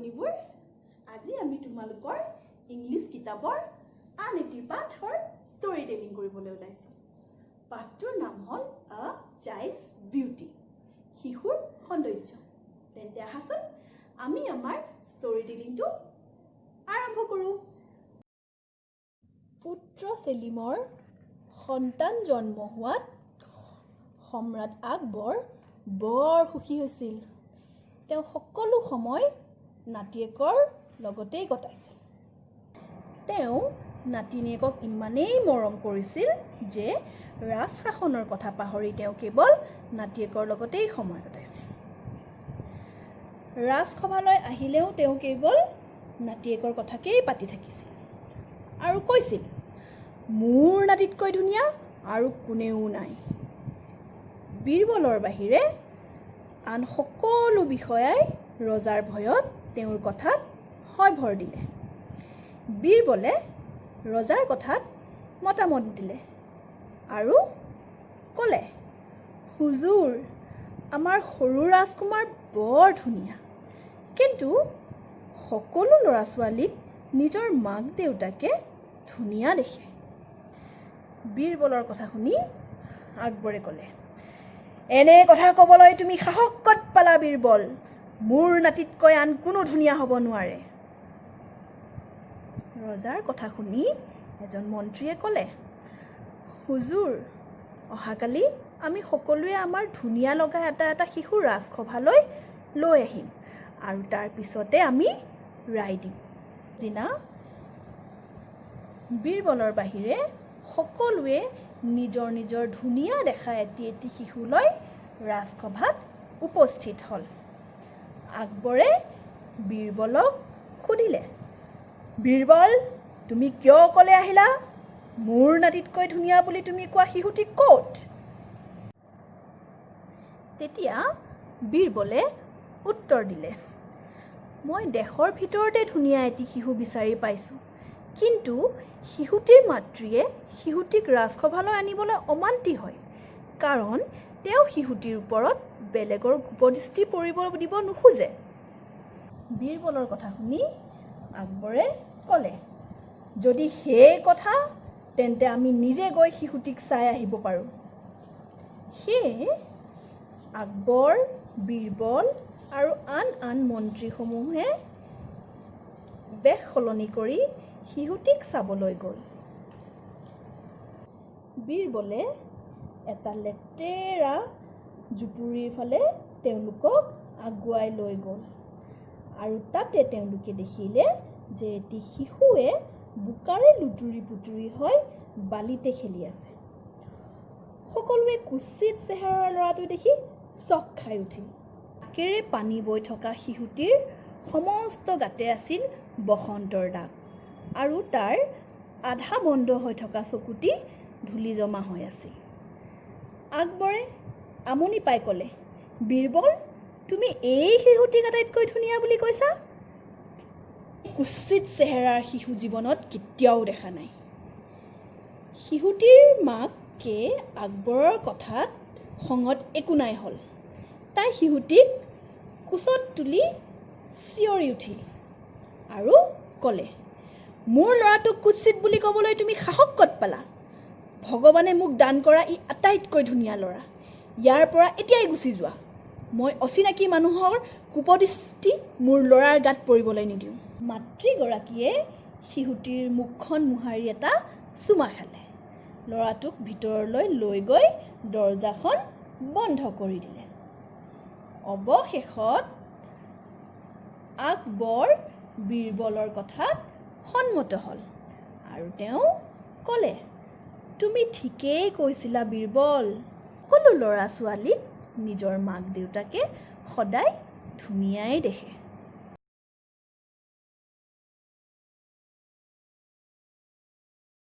অকণিবোৰ, আজি আমি তোমালোকৰ ইংলিছ কিতাপৰ আন এটি পাঠৰ ষ্টৰি টেলিং কৰিবলৈ ওলাইছোঁ। পাঠটোৰ নাম হ'ল আ চাইল্ডছ বিউটি, শিশুৰ সৌন্দৰ্য। তেন্তে আহাচোন আমি আমাৰ ষ্টৰি টেলিংটো আৰম্ভ কৰোঁ। পুত্ৰ চেলিমৰ সন্তান জন্ম হোৱাত সম্ৰাট আকবৰ বৰ সুখী হৈছিল। তেওঁ সকলো সময় নাতিয়েকৰ লগতেই কটাইছিল। তেওঁ নাতিনীয়েকক ইমানেই মৰম কৰিছিল যে ৰাজশাসনৰ কথা পাহৰি তেওঁ কেৱল নাতিয়েকৰ লগতেই সময় কটাইছিল। ৰাজসভালৈ আহিলেও তেওঁ কেৱল নাতিয়েকৰ কথাকেই পাতি থাকিছিল আৰু কৈছিল, মোৰ নাতিতকৈ ধুনীয়া আৰু কোনেও নাই। বীৰবলৰ বাহিৰে আন সকলো বিষয়াই ৰজাৰ ভয়ত তেওঁৰ কথাত হয়ভৰ দিলে। বীৰবলে ৰজাৰ কথাত মতামত দিলে আৰু ক'লে, হুজুৰ, আমাৰ সৰু ৰাজকুমাৰ বৰ ধুনীয়া, কিন্তু সকলো ল'ৰা ছোৱালীক নিজৰ মাক দেউতাকে ধুনীয়া দেখে। বীৰবলৰ কথা শুনি আকবৰে ক'লে, এনে কথা ক'বলৈ তুমি সাহস ক'ত পালা বীৰবল? মোৰ নাতিতকৈ আন কোনো ধুনীয়া হ'ব নোৱাৰে। ৰজাৰ কথা শুনি এজন মন্ত্ৰীয়ে ক'লে, হুজুৰ, অহাকালি আমি সকলোৱে আমাৰ ধুনীয়া লগা এটা এটা শিশু ৰাজসভালৈ লৈ আহিম আৰু তাৰ পিছতে আমি ৰায় দিম। দিনা বীৰবলৰ বাহিৰে সকলোৱে নিজৰ নিজৰ ধুনীয়া দেখা এটি এটি শিশুলৈ ৰাজসভাত উপস্থিত হ'ল। আকবৰে বীৰবলক সুধিলে, বীৰবল, তুমি কিয় অকলে আহিলা? মোৰ নাতিতকৈ ধুনীয়া বুলি তুমি কোৱা শিশুটি ক'ত? তেতিয়া বীৰবলে উত্তৰ দিলে, মই দেশৰ ভিতৰতে ধুনীয়া এটি শিশু বিচাৰি পাইছোঁ, কিন্তু শিশুটিৰ মাতৃয়ে শিশুটিক ৰাজসভালৈ আনিবলৈ অমান্তি হয়, কাৰণ তেওঁ শিশুটিৰ ওপৰত বেলেগৰ কোপদৃষ্টি পৰিব দিব নোখোজে। বীৰবলৰ কথা শুনি আকবৰে ক'লে, যদি সেই কথা, তেন্তে আমি নিজে গৈ শিশুটিক চাই আহিব পাৰোঁ। সেয়ে আকবৰ, বীৰবল আৰু আন আন মন্ত্ৰীসমূহে বেশ সলনি কৰি শিশুটিক চাবলৈ গ'ল। বীৰবলে এটা লেতেৰা জুপুৰিৰ ফালে তেওঁলোকক আগুৱাই লৈ গ'ল আৰু তাতে তেওঁলোকে দেখিলে যে এটি শিশুৱে বোকাৰে লুতুৰি পুতুৰি হৈ বালিতে খেলি আছে। সকলোৱে কুৎসিত চেহেৰাৰ ল'ৰাটো দেখি চক খাই উঠিল। নাকেৰে পানী বৈ থকা শিশুটিৰ সমস্ত গাতে আছিল বসন্তৰ দাগ আৰু তাৰ আধা বন্ধ হৈ থকা চকুটি ধূলি জমা হৈ আছিল। আকবৰে আমনি পাই ক'লে, বীৰবল, তুমি এই শিশুটিক আটাইতকৈ ধুনীয়া বুলি কৈছা? কুৎসিত চেহেৰাৰ শিশু জীৱনত কেতিয়াও দেখা নাই। শিশুটিৰ মাকে আকবৰৰ কথাত খঙত একো নাই হ'ল। তাই শিশুটিক কোচত তুলি চিঞৰি উঠিল আৰু ক'লে, মোৰ ল'ৰাটোক কুৎসিত বুলি ক'বলৈ তুমি সাহস ক'ত পালা? ভগৱানে মোক দান কৰা ই আটাইতকৈ ধুনীয়া ল'ৰা। ইয়াৰ পৰা এতিয়াই গুচি যোৱা। মই অচিনাকি মানুহৰ কোপদৃষ্টি মোৰ ল'ৰাৰ গাত পৰিবলৈ নিদিওঁ। মাতৃগৰাকীয়ে শিশুটিৰ মুখখন মোহাৰি এটা চুমা খালে। ল'ৰাটোক ভিতৰলৈ লৈ গৈ দৰ্জাখন বন্ধ কৰি দিলে। অৱশেষত আকবৰ বীৰবলৰ কথাত সন্মত হ'ল আৰু তেওঁ ক'লে, তুমি ঠিকেই কৈছিলা বীৰবল, সকলো ল'ৰা ছোৱালীক নিজৰ মাক দেউতাকে সদায় ধুনীয়াই দেখে।